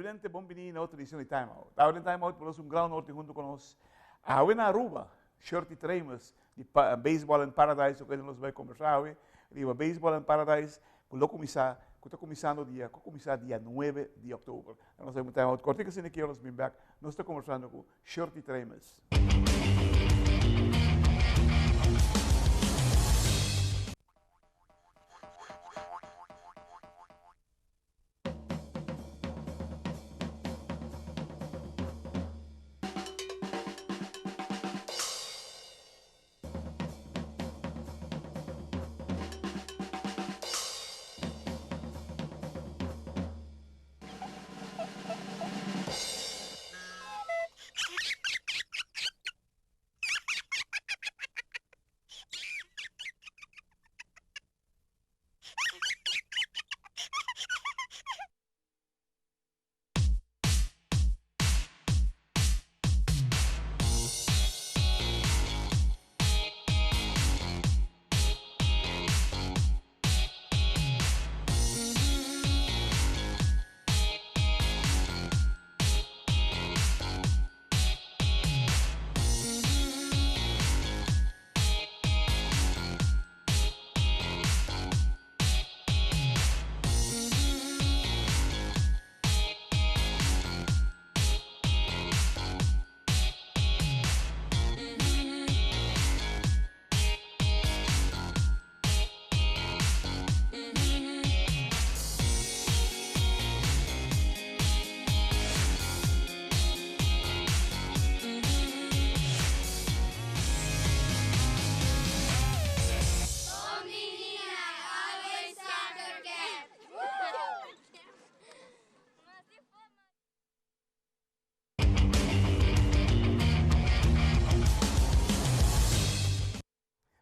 Televidente, bon bini na otro edicion di Time Out. Awe den Time Out por nos un gran honor tin hunto cu nos awe na Aruba, Shirty Tremus di Baseball in Paradise, cu nos bay conversa awe riba Baseball in Paradise, cu lo cuminsa, cu ta cuminsando dia, cu cuminsa dia 9 di october. Nos bay un Time Out cortico asina ki nos bin back, nos ta conversando cu Shirty Tremus.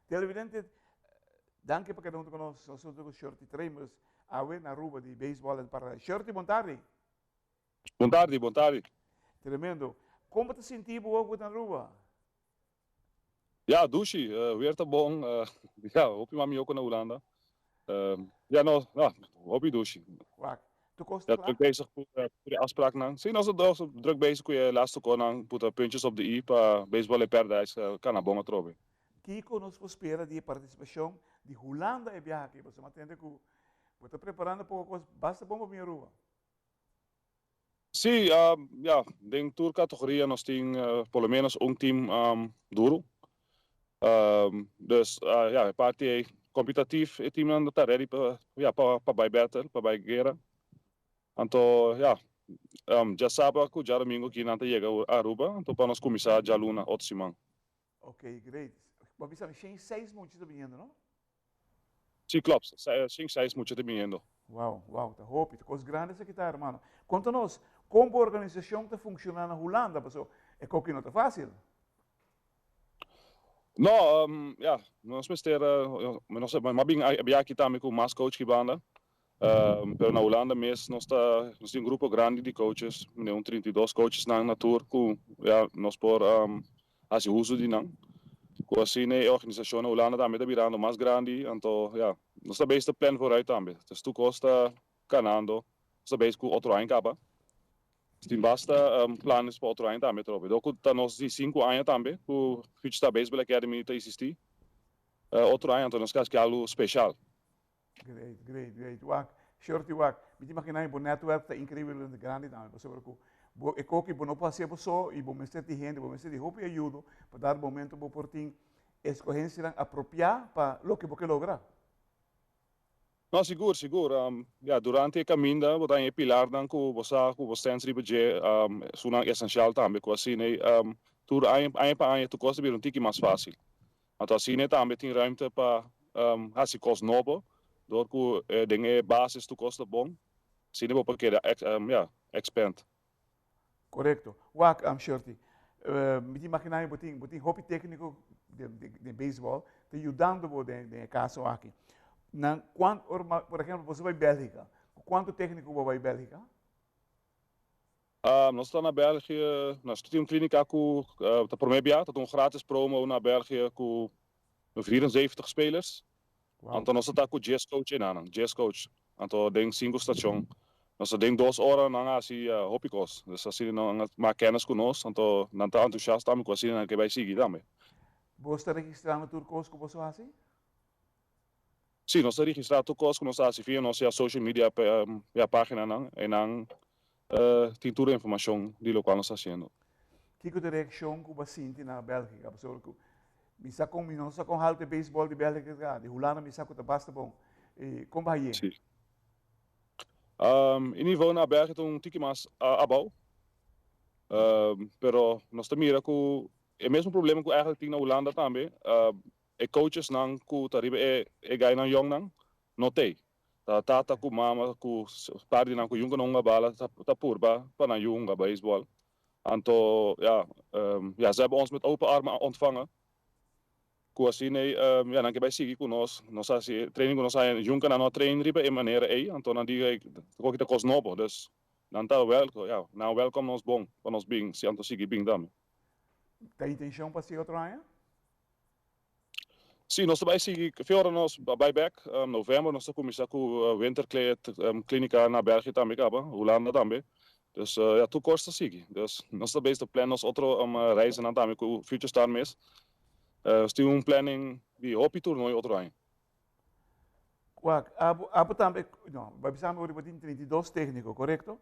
Televidente, danki pa keda hunto ku nos. Nos hunto ku Shirty Tremers awe na Aruba di Baseball en Paradise. Shirty, bon tardi. Bon tardi, bon tardi. Tremendo. Kon bo ta sinti bo ku ta na Aruba? Ya, dushi. Weer ta bon. Ya, hopi mas mihó ku na Hulanda. Ya, no, no, hopi dushi. Wak, tur kos ta Ya, kla? druk bezig ku e afspraaknan. Sí, nos ta druk bezig ku e laatste konan, puta puntjes op de i pa Baseball in Paradise kana bon atrobe. Kiko nos por spera di e partisipashon di Hulanda e biaha aki? Pasobra mi a tende ku bo ta preparando poko kos basta bon pa bini Aruba. Sí, ya, den tur kategoria nos tin por lo menos un team duru. Dus ya, e parti ei kompetitief e teamnan ta ready pa ya pa bai battle, pa bai guera. Anto ya, djasabra ku djadomingo aki nan ta yega Aruba, anto pa nos kuminsá djaluna otro siman. Ok, great. Bo a bisa mi shen seis mucha ta biniendo, no? Sí, klopt. Shen seis mucha ta biniendo. Wow, wow, ta hopi, ta kos grandi esaki ta, hermano. Konta nos, kon bo organisashon ta funshoná na Hulanda? Paso e koki no ta fásil. No, ya, nos mester, nos a bin a bia aki tambe ku mas coach ki banda. Pero na Hulanda mes nos ta, nos tin un grupo grandi di coaches, mene un 32 coachesnan na tur ku ya nos por hasi uso di nan. Ku asina e organisashon na Hulanda tambe ta birando mas grandi, anto ya, nos ta bezig ta plan vooruit tambe. Dus tur kos ta kanando, nos ta bezig ku otro aña kaba. Nos tin basta planes pa otro aña tambe atrobe. Dor ku ta nos di sinku aña tambe ku Future Star Baseball Academy ta existi, otro aña anto nos ke hasi algu speshal. Great, great, great. Wak, Shorty wak, mi ta imagina bo netwerk ta increiblemente grandi tambe, pasobra ku bo e koki bo no por hasié bo so i bo mester di hende, bo mester di hopi ayudo pa dado momento bo por tin eskohensianan apropiá pa loke bo ke logra. No, sigur, sigur. Ya, durante e kaminda bo ta haña e pilarnan ku bo sa ku bo stens riba dje, esunnan esensial tambe, ku asina tur aña, aña pa aña tur kos ta bira un tiki mas fásil. Anto asina tambe tin ruimte pa hasi kos nobo dor ku den e basis tur kos ta bon, asina bo por keda ya, expand. Korekto. Wak, Shirty, mi ta imagina mi bo tin bo tin hopi tekniko den beisbòl ta yudando bo den e kaso aki. Nan kuantu ora por ehempel boso bai Bèlgika, ku kuantu tekniko bo bai Bèlgika? Nos ta na België, nos tin un klinika ku ta promé bia, ta un gratis promo na België ku 74 spelers. Anto nos ta ku dies coach enanan, dies coach. Anto den sinku stashon. Nos ta den dos ora nan a hasi hopi kos. Dus asina nan a mak kennis ku nos, anto nan ta entusiast tambe ku asina nan ke bai sigui tambe. Bos ta registrando tur kos ku boso hasi? Sí, nos ta registrá tur kos ku nos ta hasi via nos ya social media ya paginanan. Einan tin tur e informashon di lokual nos ta hasiendo. Kiko ta e reakshon ku bo a sinti na Bèlgika? Pasobra ku mi sa kon mi no sa kon haltu e beisbòl di Bèlgika ta, di Hulanda mi sa ku ta basta bon. Kon bo haye? Sí. E nivel na Bèlgika ta un tiki mas abou, pero nos ta mira ku e mesmo problema ku eigenlijk tin na Hulanda tambe, e coachesnan ku ta riba e gainan yòngnan no t'ei. Ta tata ku mama ku par di nan ku yunga no hunga bala ta purba pa nan yu hunga beisbòl. Anto ya, ya ze hebben ons met open armen ontvangen. Ku asina ei ya nan ke bai sigui ku nos. Nos a hasi training ku nos a haña yunga nan no a train riba e manera ei anto nan di ei koki ta kos nobo. Dus nan ta wèlko ya nan wèlkòm nos bon pa nos bin si anto sigui bin tambe. Ta intenshon pa sigui otro aña? Sí, nos ta bai sigui fe ora nos bai bek november nos ta kuminsá ku winterkleed klínika na Bèlgië tambe kaba, Hulanda tambe. Dus ya tur kos ta sigui. Dus nos ta bezig ta plan nos otro reizennan tambe ku Future Star mes. Nos tin un planning di hopi toernooi otro aña. Wak, abo, abo tambe, no, bai bisa mi ora tin 32 técnico, correcto?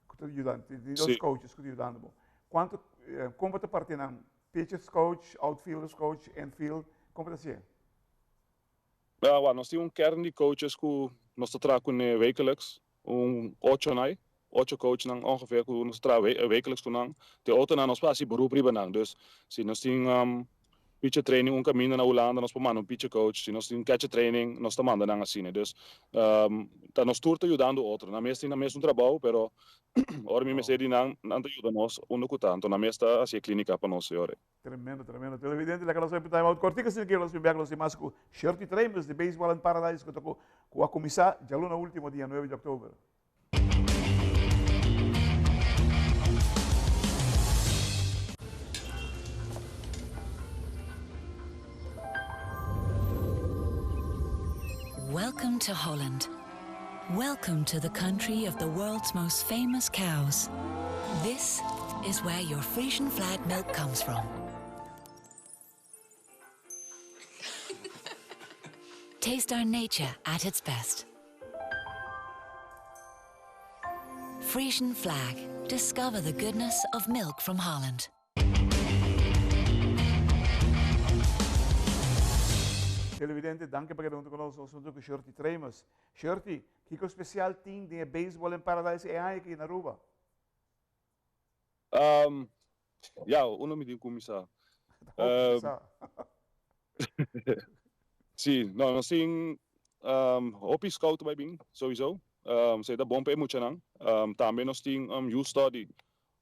Ku ta yudando, 32 Sí. coaches ku ta yudando bo. Kuantu, kon bo ta parti nan? Pitchers coach, outfielders coach, infield, kon bo ta hasié? Ja, wak, nos tin un kern di coaches ku nos ta traha kuné wekelijks, un ocho nai, ocho coachnan ongeveer ku nos ta traha wekelijks ku nan. Te otronan nos por hasi beroep riba nan. Dus si nos tin pitcher training un kaminda na Hulanda nos por manda un pitcher coach, si nos tin catcher training nos ta manda nan asina. Dus ta nos tur ta yudando otro. Nan mes tin nan mes un trabou pero ora mi mester di nan, nan ta yuda nos unda ku ta. Anto nan mes ta hasi e klinika pa nos e ora ei. Tremendo, tremendo. Televidente, laga nos time out kortico sin kier nos bin bek nos tin mas ku Shirty Tremes di Baseball in Paradise ku ta ku ku a kuminsá djaluna ultimo dia nuebe di oktober. Welcome to Holland. Welcome to the country of the world's most famous cows. This is where your Frisian flag milk comes from. Taste our nature at its best. Frisian flag. Discover the goodness of milk from Holland. Televidente, danki pa keda huntu ku nos. Nos huntu ku Shirty Tremus. Shirty, kiko spesial tin den e Baseball in Paradise e aña aki na Aruba? Ya, unda mi tin kuminsá? Ta hopi kuminsá. Sí, no, nos tin hopi scout bai bin, souiso. Esei ta bon pa e muchanan. Tambe nos tin youth study,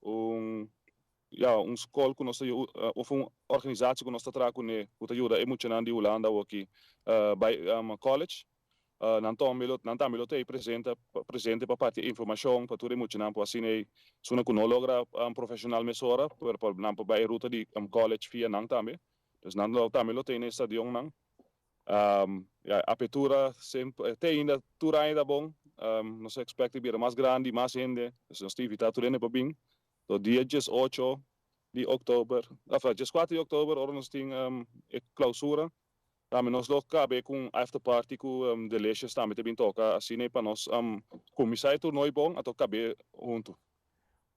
un Ya, un skol ku nos ta of un organisatie ku nos ta traha kuné ku ta yuda e muchanan di Hulanda awoki bai college. Nan tambe lo nan tambe lo ta ei presente presente pa parti e informashon pa tur e muchanan por asina ei esuna ku no logra profeshonal mesora pero por nan por bai e ruta di college via nan tambe. Dus nan lo tambe lo tene e stadionnan. Ya, apertura semper te ainda tur aña ta bon. Nos ta expect di bira mas grandi, mas hende. Dus nos ta invita tur hende pa bin. To dia 18 di oktober, of 14 di oktober ora nos tin e clausura, tambe nos lo cabe cu un after party cu Delicious tambe ta bin toca asina pa nos cuminsa e toernooi bon anto cabe hunto.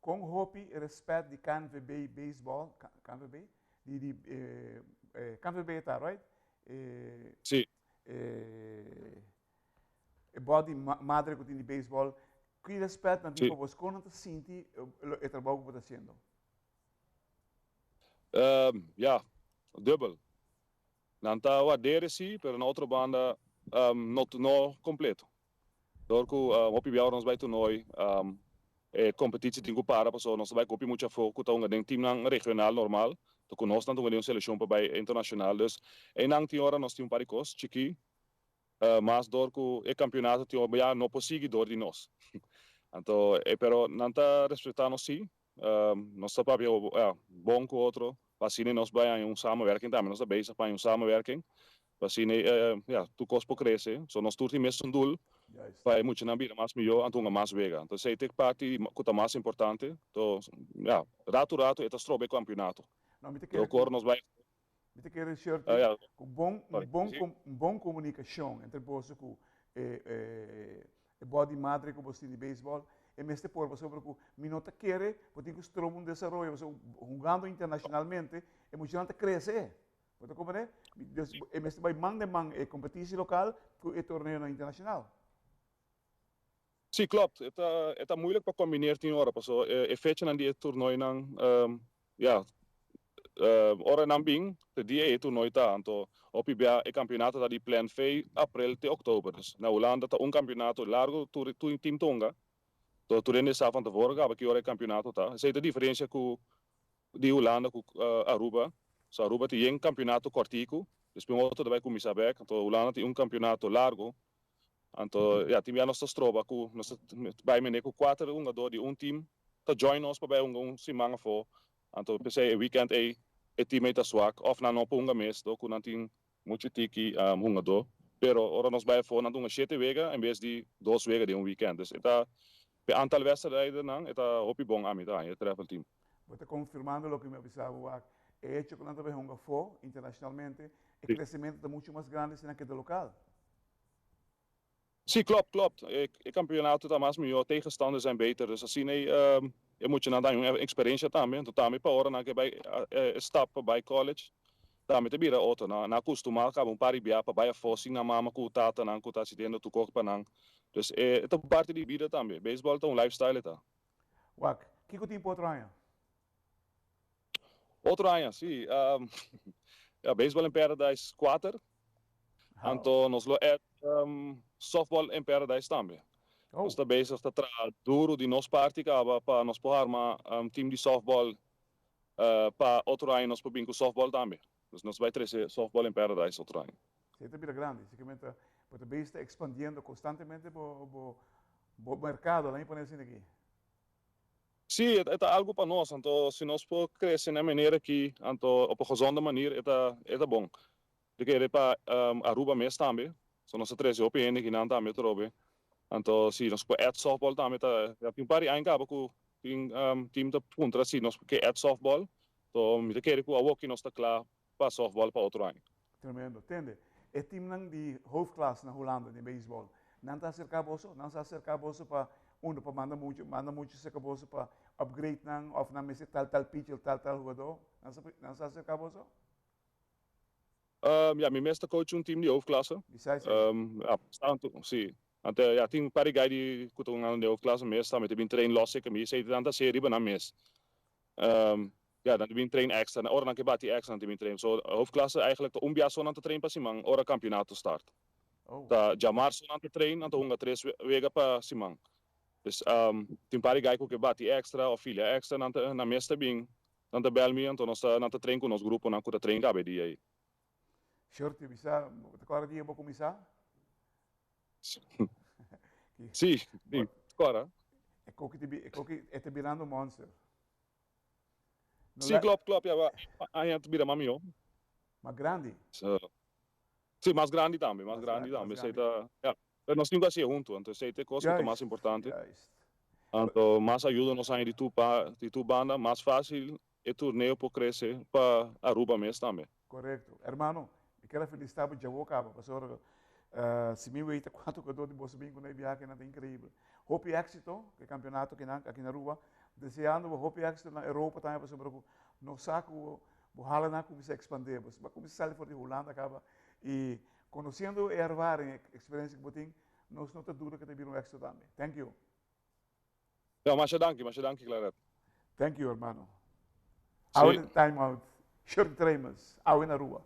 Con hopi respet di KNVB baseball, KNVB? Di di KNVB ta right? Si. E body madre ku tin di baseball, ki respet nan tin pa bos? Kon nan ta sinti e trabou ku bo ta hasiendo? Ya, dubbel. Nan ta wardere si, pero na otro banda no no kompleto. Dor ku hopi bia ora nos bai toernooi, e kompetitsie tin ku para pasobra nos ta bai ku hopi mucha afó ku ta hunga den teamnan regional normal, ta ku nos nan ta hunga den un selekshon pa bai internashonal. Dus einan tin ora nos tin un par di kos chikí Mas dor ku e kampionato tin ora ya no por sigui dor di nos. Anto e pero nan ta respetá nos sí. Nos ta papia bon ku otro pa asina nos bai haña un samenwerking tambe. Nos ta bezig pa haña un samenwerking. Pa asina ya tur kos por krese. So nos tur tin mesun doel pa e muchanan bira mas mihó anto hunga mas wega. Anto esei ta e parti ku ta mas importante. Anto ya ratu ratu e ta stroba e kampionato. Dor ku ora nos bai. Mi ta kere Shirley ku bon un bon komunikashon entre boso ku e body madre ku boso tin di beisbòl e mester por pasobra ku mi no ta kere bo tin ku stroba un desaroyo pasobra hungando internashonalmente e muchanan ta krese. Bo ta comprende? Dus e mester bai man den man e competitie local cu e torneonan internacional. Sí, klopt. E ta, e ta moeilijk pa combineer tin ora, paso e, e fechanan di e toernooinan, ja, ora nan bin, te dia e toernooi ta. Anto, hopi bia e campeonato ta di plan fe april te oktober. Dus na Hulanda ta un campeonato largo, tur, tur team ta hunga. Anto, tur hende sa van tevoren caba ki ora e campeonato ta. Esei ta diferencia cu di Hulanda ku Aruba. So Aruba tin yen kampionato kòrtiku, despues un otro ta bai kuminsá bèk. Anto Hulanda tin un kampionato largu. Anto ya tin bia nos ta stroba ku nos ta bai mende ku kuater hungadó di un tim ta join nos pa bai hunga un siman afó. Anto p'esei e wikènt ei e tim ei ta swak òf nan no por hunga mes dor ku nan tin muchu tiki hungadó. Pero ora nos bai afó nan ta hunga shete wega en bes di dos wega den un wikènt. Dus e ta p'e antal wèstrijdennan e ta hopi bon ami ta haña e travel team. Bo ta konfirmando loke mi a bisa bo wak. E hecho ku nan ta bai hunga afó internashonalmente, e kresementu ta muchu mas grandi si nan keda lokal. Sí, klopt, klopt. E kampionato ta mas mihó, tegenstander zijn beter. Dus asina e muchanan ta haña un eksperensia tambe. Anto tambe pa ora nan ke bai e stap pa bai college, tambe ta bira otro. Nan a kustumá kaba un par di bia pa bai afó sin nan mama ku tatanan ku ta hasiendo tur kos pa nan. Dus e ta parti di bida tambe. Beisbòl ta un lifestyle e ta. Wak, kiko tin pa otro aña? Otro aña, si. Ja, Baseball in Paradise kuater. Anto nos lo add Softball in Paradise tambe. Nos ta bezig ta traha duru di nos parti kaba pa nos por harma team di softball pa otro aña nos por bin ku softball tambe. Dus nos bai trese Softball in Paradise otro aña. Si, e ta bira grandi. Sikamente bo ta bezig ta ekspandiendo konstantemente bo merkado, laat mi pone asina aki. Sí, e ta algu pa nos, anto si nos por crece na e manera aki, anto op e gezonde manier, e ta e ta bon. Di kere pa Aruba mes tambe, so nos ta trece hopi hende akinan tambe atrobe, anto si nos por add softball tambe ta, ya tin un par di aña caba cu tin team ta puntra si nos ke add softball, so mi ta kere cu awoki nos ta cla pa softball pa otro aña. Tremendo. Tende, e teamnan di hoofdklas na Hulanda den beisbol, nan ta aserká boso? Nan sa aserká boso pa unda pa manda mucha, manda mucha serka boso pa upgrade nan òf nan mester tal tal pitcher, tal tal hugadó? Nan sa, nan sa aserká boso? Ja, mi mes ta coach un team di hoofdklasse. Di sai? Ja, tantu, si. Ante, ja, tin un par di guy di ku ta hungando den hoofdklasse mes tambe ta bin train los serka mi. Esei nan ta hasi riba nan mes. Ja, nan ta bin train extra. Ora nan ke bati extra nan ta bin train. So, hoofdklasse eigenlijk ta un bia so nan ta train pa siman ora kampionato start. Ta djamarzo so nan ta train, nan ta hunga tres wega pa siman. Dus, tin par di guy ku ke bati extra of filia extra, nan ta, nan mes ta bin, nan ta bel mi, anto nos ta, nan ta train ku nos gruponan ku ta train kabe dia ei. Shorty, bisa, bo ta kòrda dia bo kuminsá? Sí, sí, kòrda. E koki ta, e koki, e ta birando monster. No Sí, klopt, klopt. Ja, wa aña ta bira mas mihó. Mas grandi. So, sí, mas grandi tambe, mas grandi tambe. Esei ta, ja. Pero nos tin ku hasié huntu, anto esei ta e kos ku ta mas importante. Juist. Anto mas ayuda nos haña di tur pa, di tur banda, mas fásil e torneo por krese pa Aruba mes tambe. Korekto. Hermano, mi kier a felisitá bo djawo kaba, pasobra si mi weita kuantu jugador di boso bin ku na e biahe nan ta inkreibel. Hopi éksito ku e kampionato akinan aki na Aruba. Deseando bo hopi éksito na Europa tambe pasobra ku nos sa ku bo hala nan a kuminsá ekspandé. Bo a kuminsá sali for di Hulanda kaba i konosiendo e ervaring, e eksperensia ku bo tin, nos no ta duda ku ta bira un éksito tambe. Thank you. Ja, masha danki, masha danki Claret. Thank you hermano. Awe na time out. Shirley Tremus, awe na Aruba.